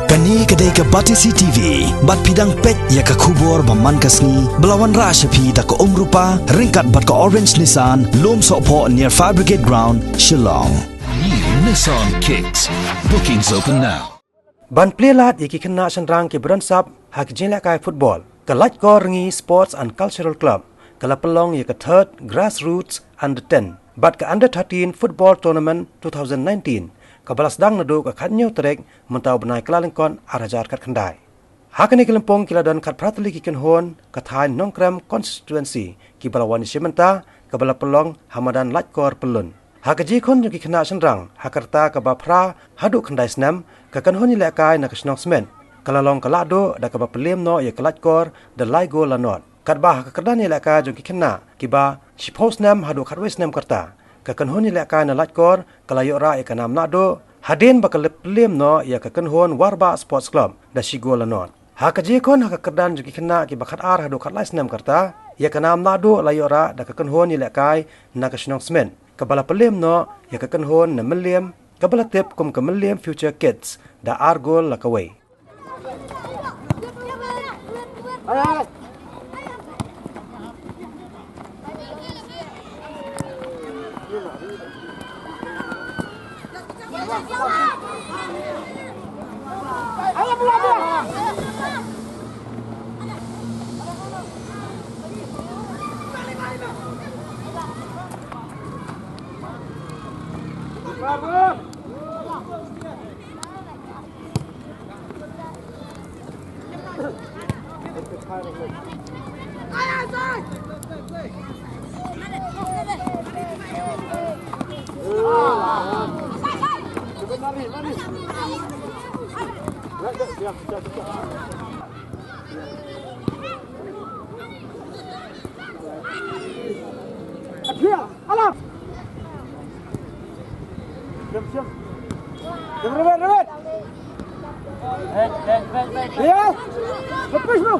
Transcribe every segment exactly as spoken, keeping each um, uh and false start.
Kane ka dei ka Batesi T V, bad phi dang peit ïa ka khubor ba man ka sngi, ba la wanrah sha phi da ka Umrupa, ryngkat bad ka Orange Nissan, Lumsohphoh near Fire Brigade Ground, Shillong. New Nissan Kicks. Bookings open now. Ban plie lad ïa ki khynnah shynrang ki ba don sap ha ki jingïalehkai football, ka Laitkor Rngi Sports and Cultural Club ka la pynlong ïa ka third Grassroots Under ten bad ka Under thirteen Football Tournament two thousand nineteen, ka ba la sdang naduh ka khathynñiew tarik mynta u bnai Kyllalyngkot ar hajar khatkhyndai. Ha kane ka lympung ki la don khatphra tylli ki kynhun ka thaiñ Nongkrem Constituency ki ba la wan ïashim bynta, ka ba la pynlong ha madan Laitkor Pyllun. Ha ka jingkhun jong ki khynnah shynrang ha ka rta ka ba phra haduh khyndai snem, ka kynhun ïalehkai na ka shnong Smit ka la long ka lahduh da ka ba pynliem noh ïa ka Laitkor da lai gol la nod. Katba ha ka kyrdan ïalehkai jong ki khynnah ki ba shiphew snem haduh khatwei snem ka rta, ka kynhun ïalehkai na Laitkor ka la ïoh rah ïa ka nam lahduh, hadien ba ka la pynliem noh ïa ka kynhun Warbah Sports Club da shi gol la nod. Ha ka jingkhun ha ka kyrdan jong ki khynnah ki ba khatar haduh khatlai snem ka rta, ïa ka nam lahduh la ïoh rah da ka kynhun ïalehkai na ka shnong Smit, ka ba la pynliem noh ïa ka kynhun na Mylliem, ka ba la tip kum ka Mylliem Future Kids da ar gol la kawei. Alam. Siap, siap. Siap, Robert, Robert. Baik, baik, baik, baik. Iya. Lepas, bro.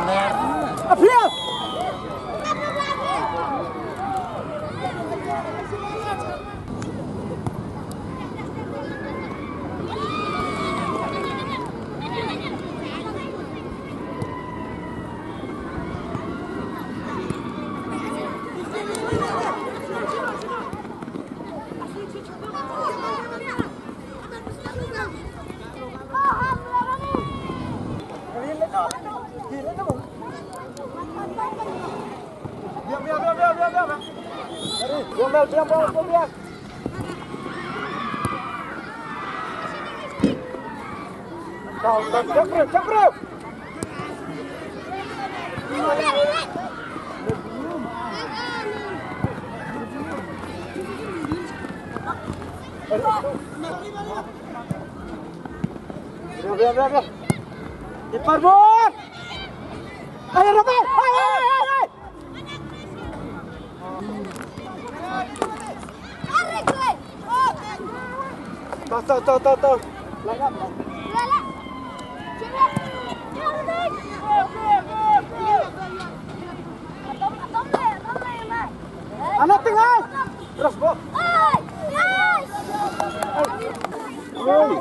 Benar. Siap. Biar, biar, biar, biar. Ipar bor. Ayo, Rafael. Hai, hai, hai, hai, hai. Tau, tau, tau, tau, tau. Anak tengah. Terus, Bok. Oi.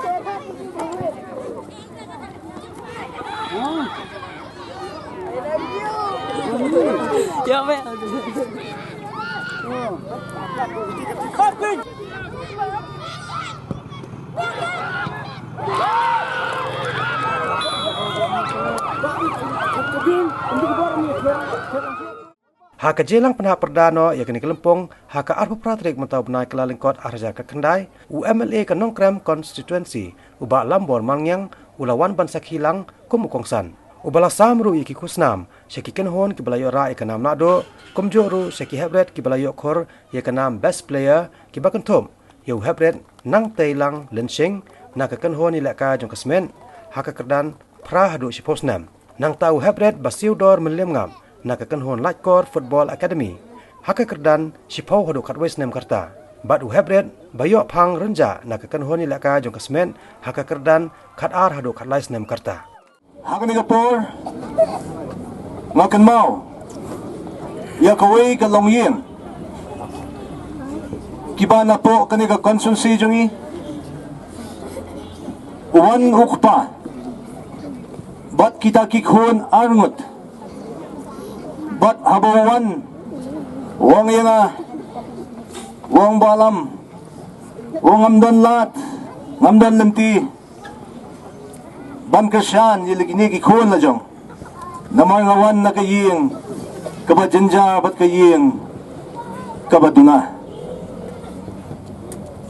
Ya, Bek. Ha ka jingïalang pynhap pyrda noh ïa kane ka lympung ha ka arphew phra tarik mynta u bnai Kyllalyngkot ar hajar khatkhyndai, u M L A ka Nongkrem Constituency, u Bah Lambor Malngiang, u la wan ban sakhi lang kum u kongsan. U ba la sam ruh ïa ki khusnam sha ki kynhun ki ba la ïoh rah ïa ka nam naduh, kumjuh ruh sha ki heprit ki ba la ïoh khur ïa ka nam Best Player, ki ba kynthup ïa u heprit Nangteilang Lynshing na ka kynhun ïalehkai jong ka Smit ha ka kyrdan phra haduh shiphew snem. Nangta u heprit Basiewdor Mylliemngap na ka kynhun Laitkor Football Academy ha ka kyrdan shiphew haduh khatwei snem ka rta. Bad u heprit Baïohphang Rynjah na ka kynhun ïalehkai jong ka Smit ha ka kyrdan khatar haduh khatlai snem ka rta. Ha kane ka por nga kynmaw ïa kawei ka longïing kiba napoh kane ka constituency jong ngi, U wan u kpa bad kita ki khun arngut. Bad haba u wan, u ong ïa nga, u ong, Bah Lam, u ong, ngam don lad, ngam don lynti ban kyrshan ïa la kine ki khun la jong. Namar nga wan na ka ïing kaba jynjar bad ka ïing kaba duna.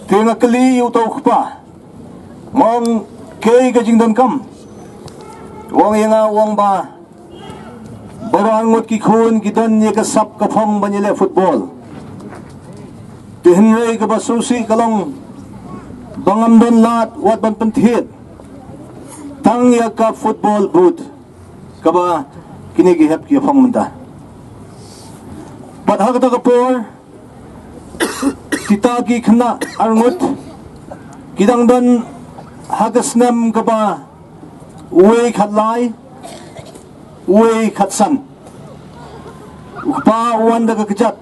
Te nga kylli ïa uta u kpa, nga ong, kaei ka jingdonkam? U ong ïa nga, u ong ba baroh arngut ki khun ki don ïa ka sap ka phong ban ïaleh football. Te hynrei kaba sngewsih ka long ba ngam don lad wat ban pynthied tang ïa ka football boot kaba kine ki hep ki phong mynta. Bad ha kata ka por, kita ki khynnah arngut ki dang don ha ka snem kaba uwei khatlai, uwei khatsan. U kpa u wan da ka kjat.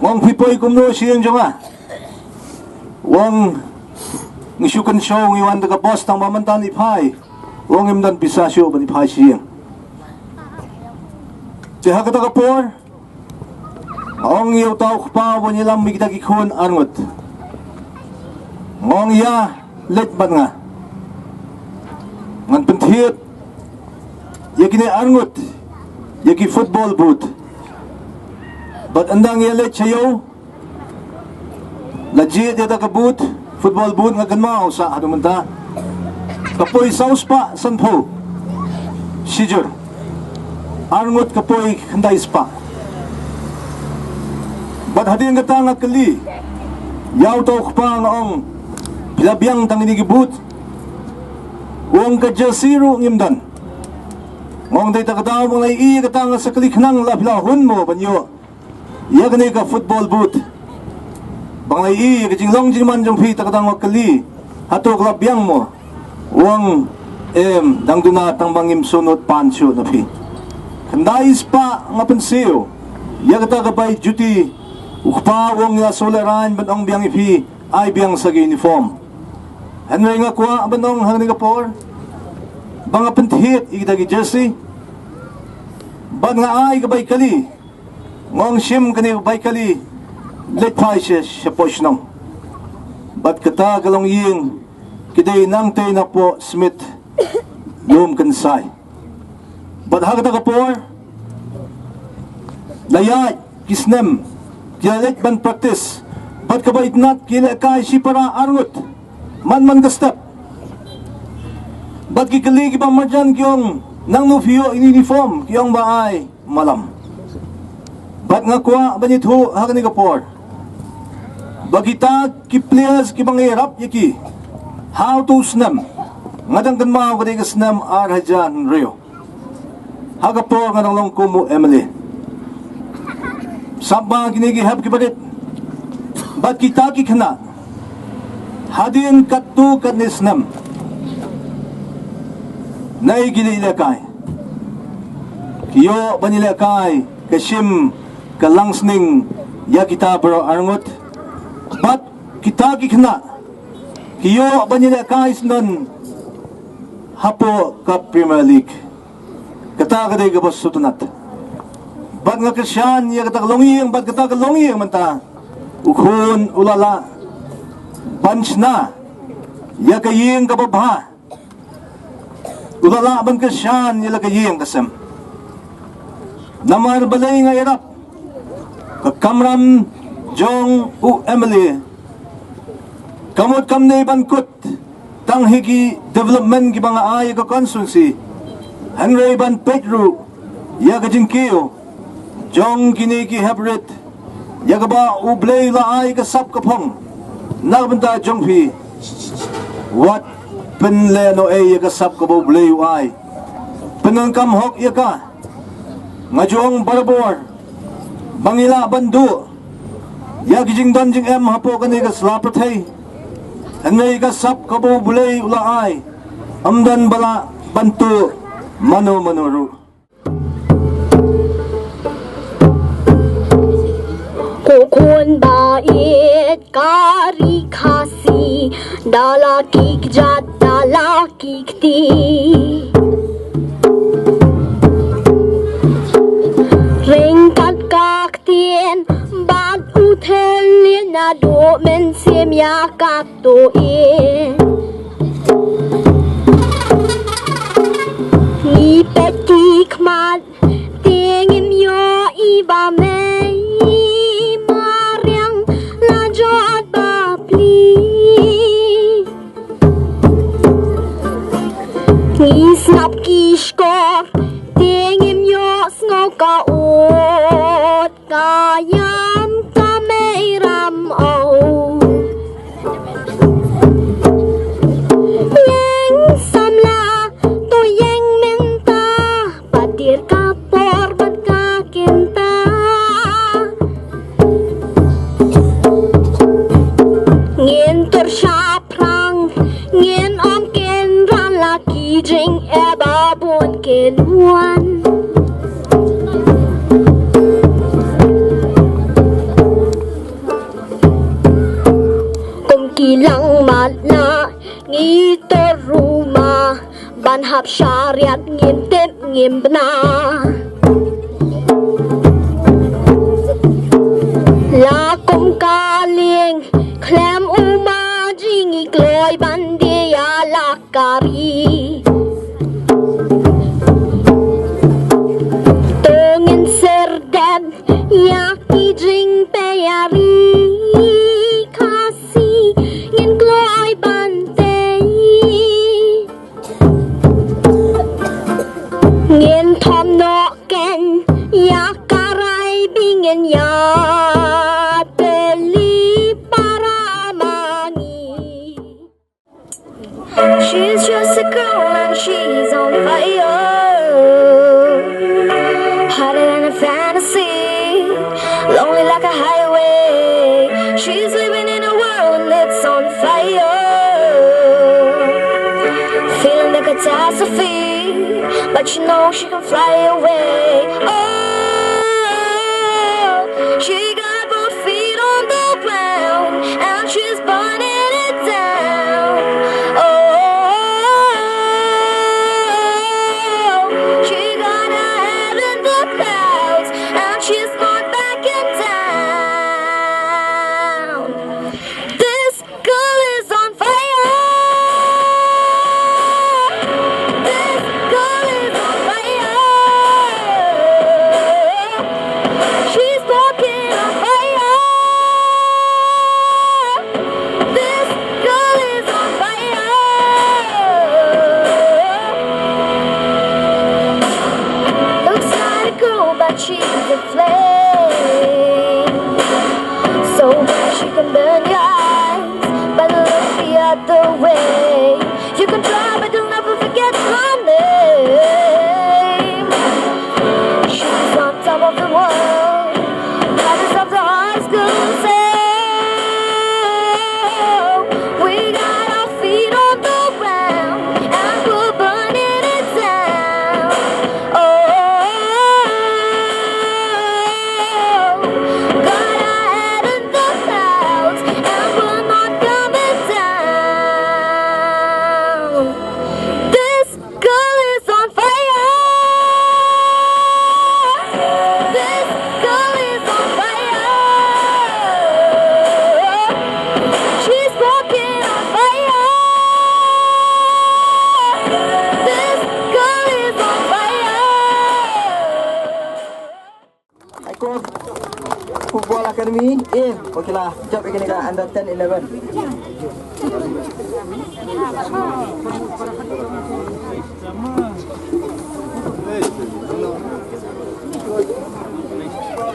U ong, phi poi kumno sha ïing jong nga? U ong, ngi shu kynshew, ngi wan da ka bos tang ba mynta ngi phai. U ong, ngim don pisa shuh ban phai sha ïing. Te ha kata ka por, nga ong ïa uta u kpa uba ïalam ïa kita ki khun arngut, nga ong, ïa leit bad nga, ngan pynthied ïa kine arngut ïa ki football boot. Bad ynda ngi ïa leit sha ïew, la jied ïa kata ka boot, football boot, nga kynmaw sah haduh mynta, ka poi saw spah sanphew shijur. Arngut ka poi khyndai spah. Bad hadien kata nga kylli ïa uta u kpa, nga ong, phi la biang tang kine ki boot? U ong, ka jersey ruh ngim don. Nga ong, dei ta ka daw ba nga la ïohi ïa kata, nga sa kylli khnang, la phi la hun mo ban ïoh ïa kane ka football boot? Ba nga la ïohi ïa ka jinglong jingman jong phi, ta ka daw nga kylli, hato ka la biang mo? U ong, em, dang duna, tang ba ngim sngewnud pan shuh na phi. Khyndai spah nga pynsiew ïa kata ka bai juti. U kpa u ong, ngi la sngewlehraiñ ban ong biang ïa phi, ai biang sa ka uniform. Hynrei nga kwah ban ong ha kane ka por ba nga pynthied ïa kita ki jersey bad nga ai ka bai kali. Nga ong, shim kane ka bai kali, leit phai sha, shapoh shnong. Bad kata ka longïing ka dei nangtei napoh Smit Lum Kynsai. Bad ha kata ka por, la ïaid ki snem, ki la leit ban practice. Bad kaba itynnad, ki lehkai shipara arngut man man ka step. Bad ki kylli kiba marjan, ki ong, nangno phi ïoh ïa ka uniform? Ki ong ba ai malam. Bad nga kwah ban ïathuh ha kane ka por ba kita ki players kiba nga ïarap ïa ki ha uto u snem, nga dang kynmaw ka dei ka snem ar hajar hynriew. Ha ka por nga dang long kum u M L A. Sap ba kine ki hep kiba rit. Bad kita ki khynnah, hadien katto katne snem, nai ki leh lehkai, ki ïoh ban ïalehkai, ka shim ka langsning ïa kita baroh arngut. Bad kita ki khynnah ki ïoh ban ïalehkai syndon hapoh ka Premier League. Kata ka dei kaba sngewtynnat. Bad nga kyrshan ïa kata ka longïing, bad kata ka longïing mynta, u khun u la lah ban shna ïa ka ïing kaba bha. U la lah ban kyrshan ïa la ka ïing ka sem. Namar balei nga ïarap, ka kamram jong u M L A ka mut kam dei ban kut tang ha ki development kiba nga ai ïa ka constituency, hynrei ban peit ruh ïa ka jingkiew jong kine ki hep rit, ïa kaba U Blei u la ai ka sap ka phong na ka bynta jong phi. Wat pynlehnohei ïa ka sap kaba U Blei u ai. Pyndonkam hok ïa ka. Nga ju ong barabor ba ngi lah ban duh ïa ki jingdon jingem hapoh kane ka sla pyrthei, hynrei ka sap kaba U Blei u la ai, ym don ba lah ban tuh mano mano ruh. Ko khun ba ïeit ka ri Khasi, da la ki kjat da la ki kti. Ryngkat ka ktien bad u thylliej naduh mynsiem ïa kato ïing. Ngi peit ki khmat te ngim ïohi ba mei mariang la jot ba pli. Ngi sngap ki shkor te ngim ïohsngew ka ut ka ïam ka mei ram aw. Ïeng samla to ïeng mynta, pat dier ka por bad ka kynta. Ngin tur shaphrang, ngin ym kynran la ki jingeh ba bun kin wan. Kum ki langmat la ngi tur ruma, ban hap shariat ngim tip ngim bna. La kum ka lieng khlem u ma ji ngi kloi ban die ïa la ka ri. To ngin syrdet ïa ki jingpei ïa ri Khasi, ngin kloi ban tei. Ngin thom noh kein ïa ka rai, ba ngin ïa teli para ma ngi. She's just a girl and she's on fire. Hotter than a fantasy, lonely like a highway. She's living in a world that's on fire. Feeling the catastrophe, but she knows she can fly away. Oh, she got both feet on the ground and she's burning it down. Oh, she got her head in the clouds and she's not backing down. This girl is on fire. This girl is on fire. She's walking on fire. This girl is on fire. Looks like a girl, but she's a flame. So she can burn your eyes, but look the other way. You can try, but you'll never forget her name. She's on top of the world, goddess of the high school. So we got our feet on the ground and we're burning it down. Oh, got our head in the clouds and we're not coming down. This girl is on fire. This girl is on fire. She's walking on fire. This girl is on fire. High Court Football Academy A, ba ki la jop ïa kane ka under ten eleven.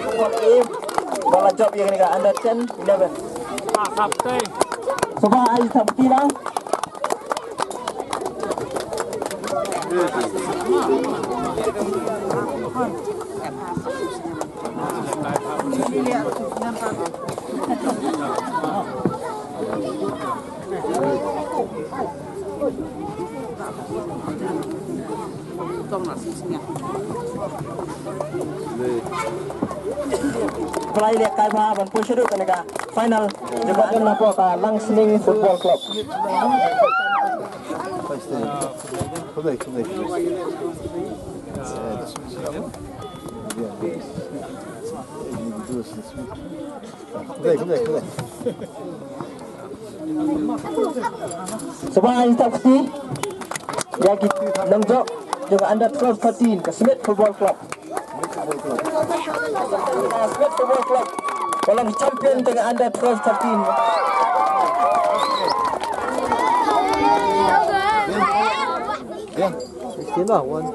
Football A, ba la jop ïa kane ka under ten eleven. Soba ai sabti la. Pynlait ïa kai bha ban poi shaduh kane ka final jong ka under napoh ka Langsning Football Club. Sngewbha ai stop kti ïa ki nongjop jong ka under twelve thirteen ka Smit Football Club. Smit Football Club ka long champion jong ka under twelve thirteen. Yeah, sixteen lah, one.